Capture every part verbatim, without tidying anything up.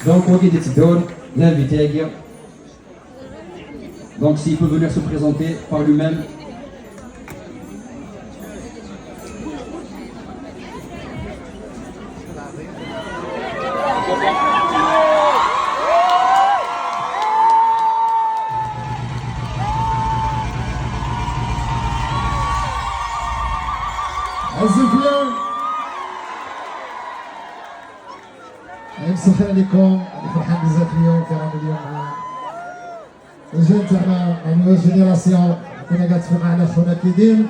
Donc, on dit des tibioles, l'invité à dire. Donc, s'il peut venir se présenter par lui-même. Azeflan. Ayen ṣṣeḥḥa alikum, ad ferḥen bzaf اليوم في رمضان اليوم مع الجيل تاعنا، la nouvelle génération. كنا قاعد تفرح على خونا كيدين.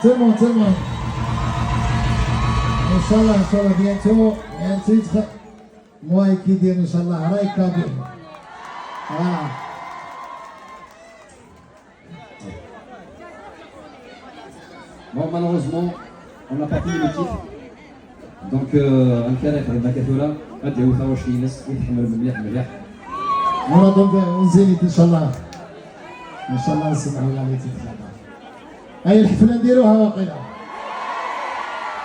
Tellement, tellement. ان شاء الله، ان شاء الله bientôt il y a un titre. Moi et Kidin, ان شاء الله, رايك كابين. Voilà. Bon, malheureusement, on n'a pas fini le titre. Donc, euh, غنكري خدمة كثورة، غادي يوثا واش ينس، يتحمل مليح مليح. Voilà, donc, euh, نزيد ان شاء الله. ان شاء الله نسمعوا la musique. هاي الحفلة نديروها واقيلا.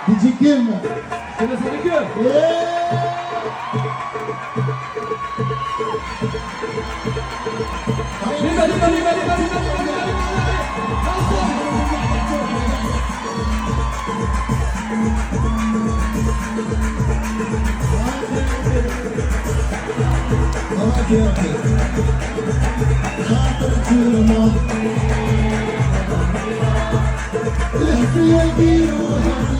دي جي كيم. كنا صديقين. إيه. خاطر كل ما الحفلة يديروا